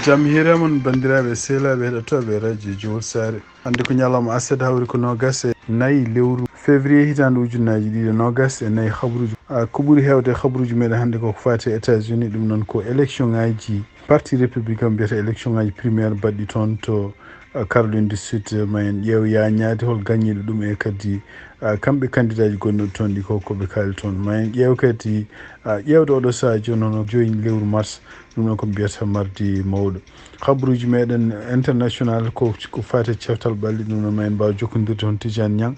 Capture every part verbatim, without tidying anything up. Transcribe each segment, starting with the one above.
Jam hiire mon, banndiraaɓe, sehilaaɓe, heɗotooɓe radio Jowol Saare. Hannde ko ñalawma aset, hawri ko noogas e nayi lewru février hitaande ujunnaaji ɗiɗi e noogas e nayi. Habruuji, a, ko ɓuri heewde habruuji meɗen hannde ko ko faati e États-Unis, ɗum noon ko élection ŋaaji parti républicain mbiyata élection ŋaaji primaire baɗɗi toon to, a, Caroline du Sud. Ma en ƴeew yaa ñaati hol gaññiiɗo ɗum e kadi, a, kamɓe kandidaaji gonnoɗi toon ɗi ko ko ɓe kaali toon. Ma en ƴeew kadi, a, ƴeewde oɗo sahaa jooni hono joyi lewru mars, ɗum noon ko mbiyata mardi mawɗo. Habruuji meɗen international ko, ko faati e ceftal ɓalli, ɗum noon ma en mbaaw jokkondirde hono Tidiane Niang.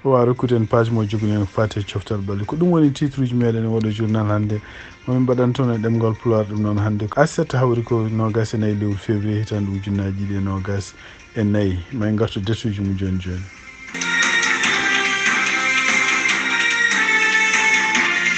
O waawa rokkude en page mo jogori en ko faati e coftal ɓalli. Ko ɗum woni titre uji meɗen e oɗo journal hannde. Mo min mbaɗan toon e ɗemngal Pulaar, ɗum noon hannde ko aset, hawri ko noogas e nayi lewru février hitaande ujunnaaji ɗiɗi e noogas e nayi. Ma en ngartu date uji mum jooni jooni.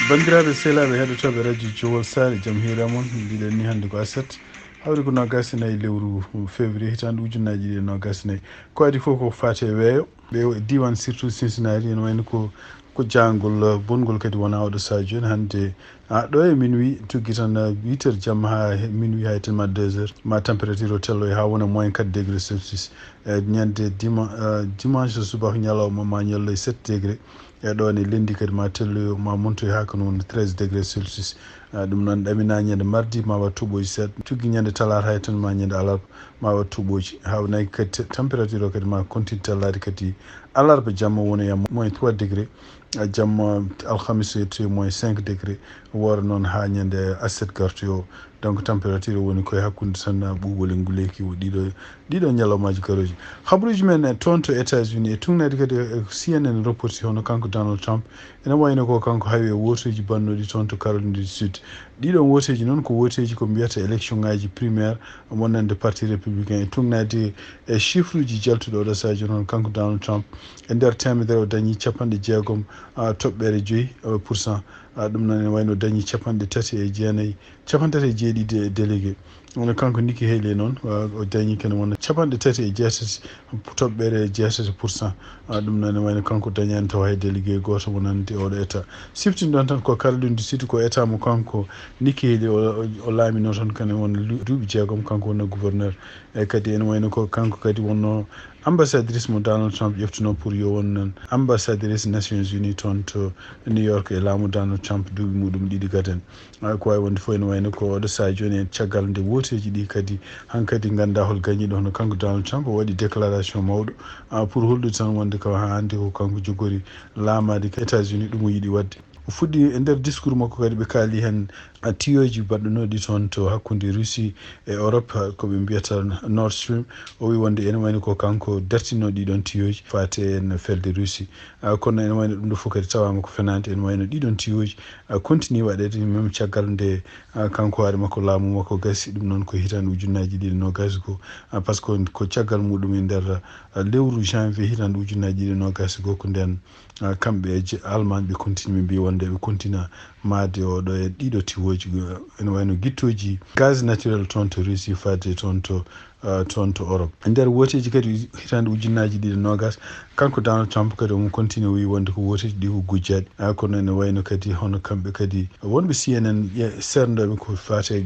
Banndiraaɓe, sehilaaɓe, heɗotooɓe radio Jowol Saare, jam hiire mon. Mbiɗen ni hannde ko aset, hawri ko noogas e nayi lewru février hitaande ujunnaaji ɗiɗi e noogas e nayi. Ko adii fof ko faati e weeyo. Ɓe diiwaan surtout Cincinnati, ene wayno ko, ko jahangol, eh, bongol kadi wonaa oɗo sahaa jooni. Hannde, a, ɗo e minuit, tuggi tan, eh, huit heures jamma haa he minuit, haa e tan ma deux heures, ma température o telloy haa wona moins quatre degrés Celsius. E ñande dima-, eh, dimanche subaka ñalawma ma ñalloy sept degrés. E ɗo ne lenndi kadi ma telloyo, ma montoy haa ko noon treize degrés Celsius. Ah, ɗum noon ɗamina ñande mardi ma waɗ toɓooji seeɗa. Tuggi ñande talaata hay tan ma ñande alarba ma waɗ toɓooji. Haa wonay kadi te-, température o kadi ma continue tellaade kadi alarba jamma wona ya moins trois degrés. Ah, jamma alhamis yettoye moins cinq degrés. Woora noon haa ñande aset gartoyo. Donc température o woni koye hakkunde tan ɓuuɓol e nguleeki o ɗiɗo, ɗiɗo ñalawmaaji garooji. Habruuji men e toon to États-Unis e tugnaade kadi e C N N reporti hono kanko Donald Trump. Ene wayno ko kanko hawi e wooteeji bannooɗi toon to Caroline du Sud. Ɗiɗon wooteeji noon ko wooteeji ko mbiyata élection ŋaaji primaire wonande parti républicain e tugnaade e chiffre uji jaltuɗo oɗo sahaa jooni hono kanko Donald Trump. E nder teemedere o dañi capanɗe jeegom, ah, toɓɓere joyi, ah, pour cent. Ah, ɗum noon ene wayno dañi capanɗe tati e jeenayi, capanɗe tati e jeeɗiɗi e délégué. Wona kanko Nikki Haley noon, ah, o dañi kene wona capanɗe tati e jeetati toɓɓere jeetati pour cent. Ah, ɗum noon ene wayno kanko dañaani taw hay délégué gooto wonande oɗo état. Siftin ɗon tan ko Caroline du Sud, ko état mo kanko Nikki Haley o, o, o laamino toon kene wona lu-, duuɓi jeegom, kanko wona gouverneur. E kadi ene wayno ko kanko kadi wonno ambassadrice mo Donald Trump ƴeftuno pour yo won ambassadrice Nations Unies toon to New York e laamu Donald Trump duuɓi muɗum ɗiɗi gaden. Ah, ko wawi wonde fof ene wayno ko oɗo sahaa jooni en caggal nde wooteeji ɗi kadi hankadi ganda hol gañiiɗo hono kanko Donald Trump o waɗi déclaration mawɗo, ah, pour holɗude tan wonde ko haa hannde ko kanko jogori laamaade États-Unis ɗum o yiɗi waɗde. O fuɗɗi e nder discours makko kadi ɓe kaali heen, ah, tiyoji baɗɗunoɗi toon to hakkunde Russie e Europe, ah, ko ɓe mbiyata Nord Stream. O wi wonde ene wayno ko kanko dartinno ɗiɗon tiyoji faate en felde Russie. Ah, kono ene wayno ɗum ɗo fof kadi tawaama ko fenaande, ene wayno ɗiɗon tiyoji, ah, continue waɗeede même caggal nde, ah, kanko hoore makko laamu makko gasi. Ɗum noon ko hitaande ujunnaaji ɗiɗi e noogas ko, ah, par ce que ko caggal muɗum e nder, ah, lewru janvier hitaande ujunnaaji ɗiɗi e noogas ko, ko nden, ah, kamɓe e je-, Allemagne ɓe continue ɓe mbi wonde ɓe continue maade oɗo e ɗiɗo tiwoji, ah, ene wayno gittoji gaz naturel toon to Russie faade toon to, ah, toon to Europe. E nder wooteeji kadi hitaande ujunnaaji ɗiɗi e noogas, kanko Donald Trump kadi omo continue o wi wonde ko wooteeji ɗi ko gujjaaɗi. Ah, kono ene wayno kadi hono kamɓe kadi wonɓe C N N ƴe-, seerndoɓe ko faate,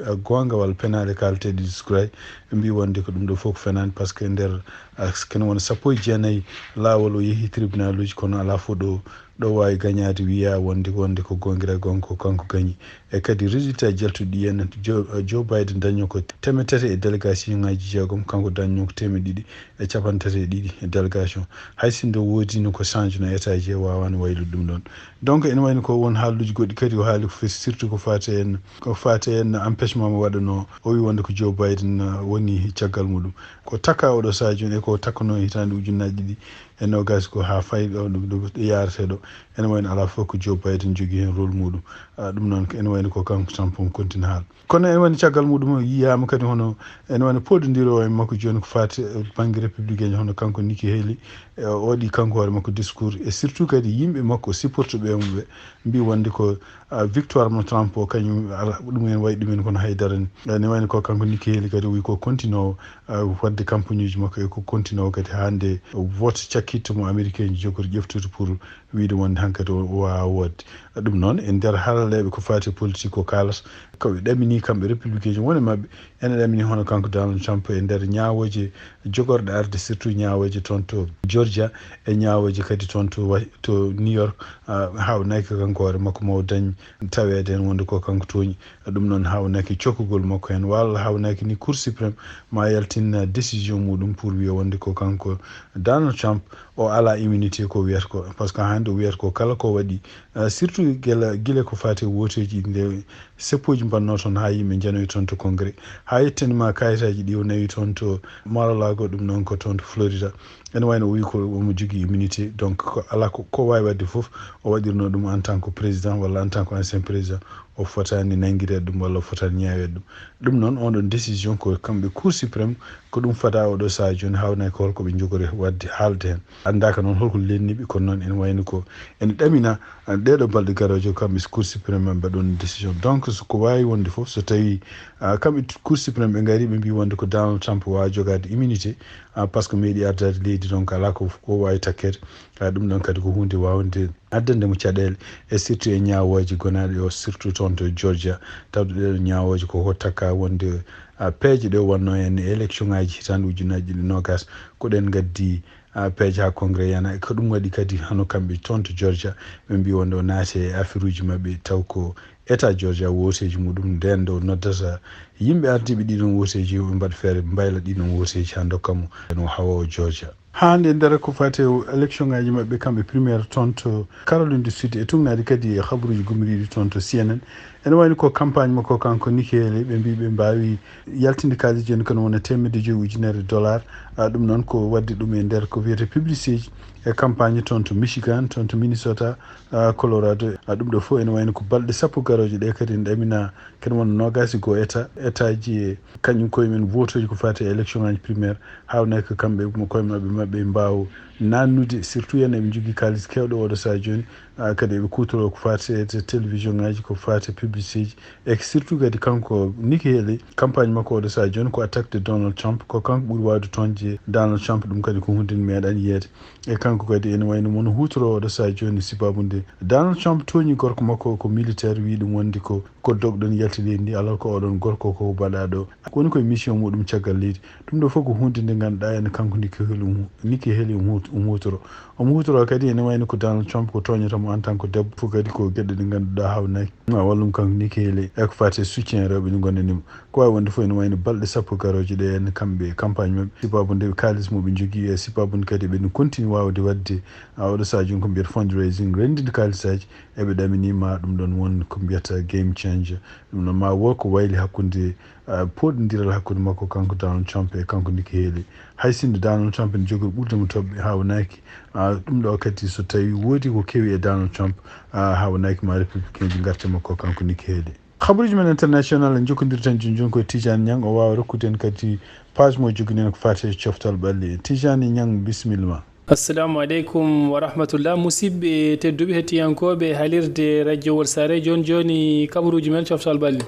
ah, goonga walla penaale kaalateeɗe Israel, ɓe mbi wonde ko ɗum ɗo fof ko fenaande par ce que e nder, ah, kene wona sappo e jeenayi laawol o yehi tribunal uji kono alaa fof ɗo ɗo waawi gañaade wiya wonde, wonde ko goongira goonga ko kanko gañi. E kadi résultat jaltuɗi en Joe, Joe Biden daño ko temettati e délégation ngaji jeegom, kanko dañno ko temeɗe ɗiɗi e capanɗe tati e ɗiɗi e délégation. Hay sinno woodino ko change no état ji e waawano waylude ɗum ɗon. Donc ene wayno ko won haalluji goɗɗi kadi o haali ko fes-, surtout ko faate en, ko faate en empêchement mo waɗano o wi wonde ko Joe Biden, uh, woni caggal muɗum. Ko takka oɗo sahaa jooni e ko takkano hitaande ujunnaaji ɗiɗi e noogas ko haa fayi ɗo, ɗum, ɗum yaretee ɗo. Ene wayno alaa fof ko Joe Biden jogii heen rôle muɗum. Ah, ɗum noon ko ene wayno ko kanko Trump omo continue haala. Kono ene wayno caggal muɗum o yiyaama kadi hono ene wayno poɗondiro e makko jooni ko faati e bannge républicain hono kanko Nikki Haley. E o waɗi kanko hoore makko discours e surtout kadi yimɓe makko supporte ɓe mo ɓe mbi wonde ko, ah, victoire mo Trump o kañum ala ɗum en wayi ɗum en kono haydara ni. Ene wayno ko kanko Nikki Haley kadi o wi ko continue o, ah, waɗde campagne uji makko e ko continue o kadi haa nde vote cakkitte mo américain ji jogori ƴeftude pour wiide wonde hankadi o, o waawa woodde. Ɗum noon, e nder haralleeɓe ko faati e politique ko kaalata, ko ɓe ɗamini kamɓe républicain ji won e maɓɓe, ene ɗamini hono kanko Donald Trump e nder ñaawooje jogorɗe arde, surtout ñaawooje toon to Georgia e ñaawooje kadi toon to wa-, to New York, ah, haawnaki kanko hoore makko mo o dañ taweede heen wonde ko kanko tooñi. Ɗum noon haawnaki cokkugol makko heen, walla haawnaki ni Cour suprême ma yaltin, ah, décision muɗum pour wiya wonde ko kanko Donald Trump o alaa immunité ko wiyata ko, par ce que hannde o wiyata ko kala ko waɗi, ah, surtout gila, gila ko faati e wooteeji nde seppooji mbannoo toon haa yimɓe njanoyi toon to Congrès, haa yettani ma kayitaaji ɗi o nawi toon to Mar-a-Lago, ɗum noon ko toon to Florida. Ene wayno o wi ko omo jogii immunité, donc ko alaa ko, ko waawi waɗde fof, o waɗirno ɗum en tant que président walla en tant que ancien président, o fotaani nanngireede ɗum walla o fotaani ñaaweede ɗum. Ɗum noon, on ɗon décision ko kamɓe Cour suprême, ko ɗum fada oɗo sahaa jooni, haawnaki ko holko ɓe njogori waɗde haalde heen. Anndaaka noon holko lelni ɓe, kono noon ene wayno ko ene ɗamina, ah, ɗeeɗo balɗe garooje kamɓe Cour suprême ɓe mbaɗa ɗoon décision. Donc so ko waawi wonde fof, so tawii, ah, kamɓe Cour suprême ɓe ngari ɓe mbii wonde ko Donald Trump waawa jogaade immunité, ah, par ce que meeɗi ardaade leydi, donc alaa ko, ko waawi takkeede. Ah, ɗum ɗoon kadi ko huunde waawnde addande mo caɗeele, e surtout e ñaawooje gonaaɗe o, surtout toon to Georgia, tawde ɗeeɗo ñaawooje ko, ko takka wonde, ah, peeje ɗe o waɗnoo heen e élection ŋaaji hitaande ujunnaaji ɗiɗi noogaas, ko ɗeen ngaddi, ah, peeje haa Congrès yana. E ko ɗum waɗi kadi hano kamɓe toon to Georgia, ɓe mbii wonde o naati e affaire uji maɓɓe, taw ko État Georgia wooteeji muɗum, ndeen ɗo noddata yimɓe ardiiɓe ɗiɗon wooteeji yo ɓe mbaɗ feere mbayla ɗiɗon wooteeji haa ndokka mo no hawa o Georgia. Haa hannde e nder ko faati e élection ŋaaji maɓɓe kamɓe primaire toon to Caroline du Sud e tugnaade kadi e habaruuji gumiriiɗi toon to C N N. Ene wayno ko campagne makko kanko Nikki Haley, ɓe mbii ɓe mbaawi yaltinde kaalis jooni kono wona teemedde joyi ujunere dollar. Ah, ɗum noon ko waɗde ɗum e nder ko wiyetee publicité ji e campagne toon to Michigan, toon to Minnesota, ah, Colorado. Ah, ɗum ɗo fof ene wayno ko balɗe sappo garooje ɗe kadi ene ɗamina kadi wona noogaas e goo état, état ji e kañum koye mum wooteeji ko faati e élection ŋaaji primaire, haawnaki ko kamɓe mo koye maɓɓe, maɓɓe mbaawa naannude, surtout en eɓe njogii kaalis keewɗo oɗo sahaa jooni, ah, kadi eɓe kuutoroo ko faati e te-, télévision ŋaaji, ko faati e publicité ji, e surtout kadi kanko Nikki Haley, campagne makko oɗo sahaa jooni ko attaque de Donald Trump, ko kanko ɓuri waawde tooñde Donald Trump, ɗum kadi ko huunde nde meeɗaani yiyeede. E kanko kadi ene wayno mo no huutoroo oɗo sahaa jooni, sababu nde Donald Trump tooñi gorko makko ko militaire, wii ɗum wonde ko, ko dogɗon yalti leydi ndi, alors que oɗon gorko ko baɗaaɗo woni koye mission muɗum caggal leydi. Ɗum ɗo fof ko huunde nde ngannduɗaa ene kanko Nikki Haley um, Nikki Haley um huut-, um huutoroo. Omo huutoroo kadi ene wayno ko Donald Trump ko tooñata mo en tant que debbo, fof kadi ko geɗe ɗe ngannduɗaa haawnaki ma wallum kanko Nikki Haley e ko faati e soutien rewɓe ɗi ngondani mo. Ko waawi wonde fof ene wayno balɗe sappo garooje ɗe en kamɓe e campagne maɓɓe, sababu nde kaalis mo ɓe njogii e sababu nde kadi ɓe continue waawde waɗde, a, oɗo sahaa jooni ko mbiyata fundraising, renndinde kaalisaaji, eɓe ɗamini ma ɗum ɗon won ko mbiyata game changer. Ɗum ɗon ma won ko wayli hakkunde, a, pooɗondiral hakkunde makko kanko Donald Trump e kanko Nikki Haley. Hay sinno Donald Trump ene jogori ɓurde mo toɓɓe haawnaki, a, ɗum ɗo kadi so tawi woodi ko kewi e Donald Trump, a, haawnaki ma républicain ji ngarte makko kanko Nikki Haley. Habaruuji men international en njokkondirtan jooni jooni ko Tijani Niang, o waawa rokkude en kadi page mo joginɗen ko faati e coftal ɓalli. Tijani Niang, bisimilla ma. Assalamu aleykum wa rahmatullah. Musidɓe tedduɓe hettiyankooɓe halirde Radio Wol Sare, jooni jooni kabaruuji men coftal ɓalli.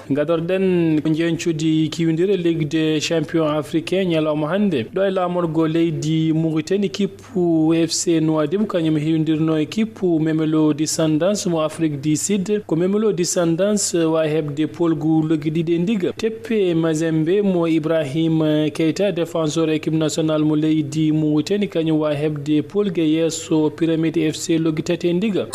Gadorɗen ko njeñcudi kiwindire Ligue des Champions Africains ñalawma hannde. Ɗo e laamorgo leydi Mauritanie, kippu F C Nouadhibou, kañum hewindirno e kippu Mamelodi Sundowns mo Afrique du Sud. Ko Mamelodi Sundowns waawi heɓde poolgu loggi ɗiɗi e ndiga. Teppe Mazembe mo Ibrahim Keita, défenseur équipe nationale mo leydi Mauritanie, kañum waawi heɓde poolgu e yeeso Pyramide F C loggi tati e ndiga.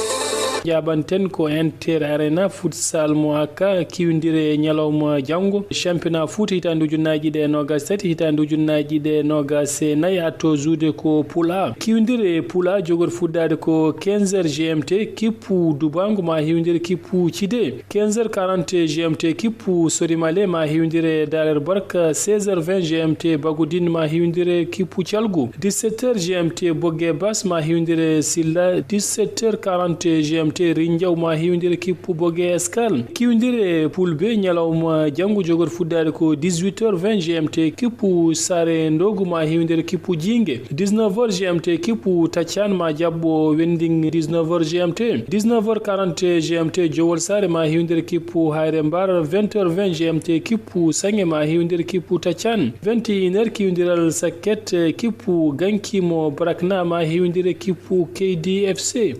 Jaabanten ko Inter Arena futsal mo A K, kiwindire ñalawma janngo. Championnat Fouta hitaande ujunnaaji ɗiɗi e noogaas e tati, hitaande ujunnaaji ɗiɗi e noogaas e nayi, hatto juude ko Pool A. Kiwindire Pool A jogori fuɗɗaade ko quinze heures G M T, kippu Dubangu ma hewindire kippu Cide. Quinze heures quarante G M T, kippu Sorimale ma hewindire Daler Barka. Seize heures vingt G M T, Bagodin ma hewindire kippu Calgu. Dix-sept heures G M T, Bogue Basse ma hewindire Silla. Dix-sept heures quarante G M T, Rinjaw ma hewindire kippu Bogue Escale. Kiwindire Pool B ñalawma janngo jogori fuɗɗaade ko dix-huit heures vingt G M T, kippu Saare Ndogu ma hewindire kippu Jiinge. Dix-neuf heures G M T, kippu Taccaan ma jaɓɓo Wending. Dix-neuf heures G M T, dix-neuf heures quarante G M T, Jowol Saare ma hewindire kippu Hayre Mbar. Vingt heures vingt G M T, kippu Saŋe ma hewindire kippu Taccaan. Vingt et une heures, kiwindiral Sakket, kippu Ganki mo Brakna ma hewindire kippu K D F C.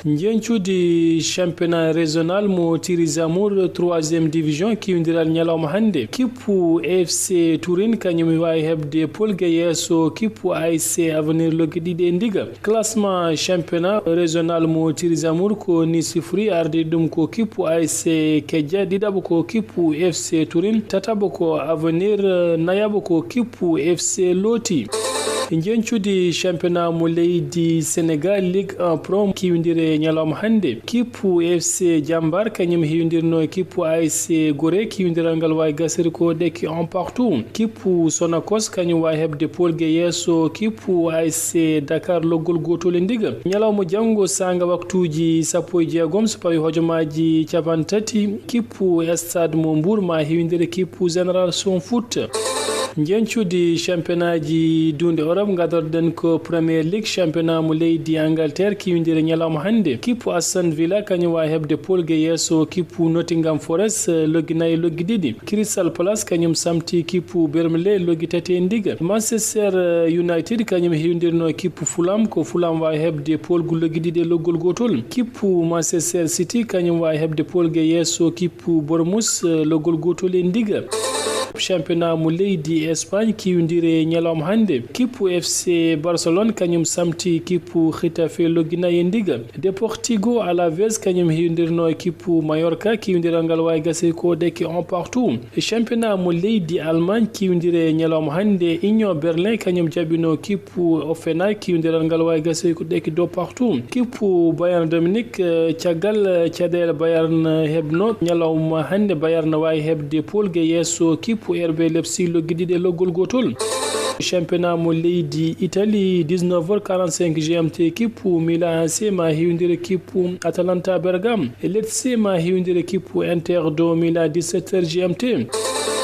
Njeñcudi championnat régional mo Tirizamour, troisième division, kiwindiral ñalawma hannde. Kippu F C Turin, kañum waawi heɓde polge yeeso kippu A S C Avenir Logge ɗiɗi e ndiga. Classement championnat régional mo Tirizamour ko ni sifori, ardi ɗum ko kippu A S C Kejja, ɗiɗaɓo ko kippu F C Turin, tataɓo ko Avenir, nayaɓo ko kippu F C Looti. Njeñcudi championnat mo leydi Sénégal, Ligue un Pro, kiwindire ñalawma hannde. Kippu F C Jambar, kañum hiwindirno e kippu A S C Gorée, kiwindiral ngal waawi gasiri ko ɗekki un partout. Kippu Sonacos, kañum waawi heɓde polge yeeso kippu A S C Dakar loggol gootol e ndiga. Ñalawma janngo, saanga waktuuji sappo e jeegom, so pawi hojomaaji capanɗe tati, kippu Stade mo Mbour ma hiwindire kippu Génération Foot. Njeñcudi championnatji duunde Europe, ngadorɗen ko Premier League, championnat mo leydi Angleterre, kiwindire ñalawma hannde. Kippu Aston Villa, kañum waawi heɓde polge yeeso kippu Nottingham Forest, loggi nayi, loggi ɗiɗi. Crystal Palace, kañum samti kippu Burnley, loggi tati e ndiga. Manchester United, kañum hiwindirno kippu Fulham, ko Fulham waawi heɓde polgu loggi ɗiɗi e loggol gootol. Kippu Manchester City, kañum waawi heɓde polge yeeso kippu Bournemouth, loggol gootol e ndiga. Championnat mo leydi Espagne, kiwindire ñalawma hannde. Kippu F C Barcelone, kañum samti kippu Getafe, loggi nayi e ndiga. Deportivo Alaves, kañum hiwindirno e kippu Mallorca, kiwindiral ngal waawi gasiri ko ɗekki un partout. Championnat mo leydi Allemagne, kiwindire ñalawma hannde. Union Berlin, kañum jaɓino kippu Hoffenheim, kiwindiral ngal waawi gasiri ko ɗekki deux partout. Kippu Bayern de Munich, eh, caggal, eh, caɗeele Bayern, eh, heɓno ñalawma hannde, Bayern waawi heɓde polge yeeso kippu R B Leipzig, loggi ɗiɗi e loggol gootol. Championnat mo leydi Italie, dix-neuf heures quarante-cinq G M T, kippu Milan A C ma hiwindire kippu Atalanta Bergame. Lecce ma hiwindire kippu Inter de Milan, dix-sept heures G M T.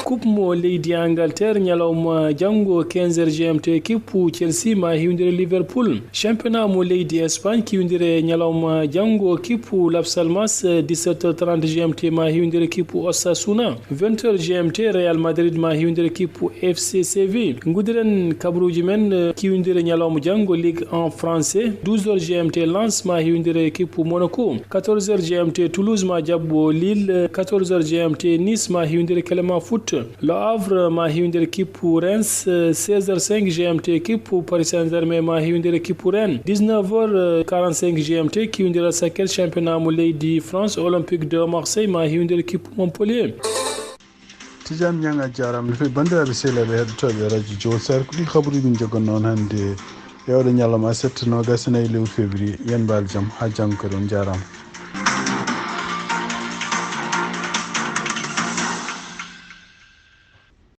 Coupe mo leydi Angleterre, ñalawma janngo, quinze heures G M T, kippu Chelsea ma hiwindire Liverpool. Championnat mo leydi Espagne, kiwindire ñalawma janngo, kippu Las Palmas, dix-sept heures trente G M T ma hiwindire kippu Osasuna. Vingt heures G M T, Real Madrid ma hiwindire kippu F C Séville. Ngudiren kabaruuji men, eh, kiwindire ñalawma janngo, Ligue un français, douze heures G M T, Lens ma hiwindire kippu Monaco. Quatorze heures G M T, Toulouse ma jaɓɓo Lille, quatorze heures G M T, Nice ma hiwindire Clermont Foot. Le Havre ma hiwindire kippu Reims, eh, seize heures cinq G M T, kippu Paris Saint-Germain ma hiwindire kippu Rennes. Dix-neuf heures quarante-cinq G M T, kiwindire saket championnat mo leydi France, Olympique de Marseille ma hiwindire kippu Montpellier. Tidiane Niang, a jaaraama no feewi. Banndiraaɓe sehilaaɓe heɗotooɓe Radio Jowol Sare, ko ɗii kabaruuji min njogannoo on hannde e oɗo ñalawma aset, noogaas e nayi lewru février. Yen mbaal jam, haa janngo kadi, on njaaraama.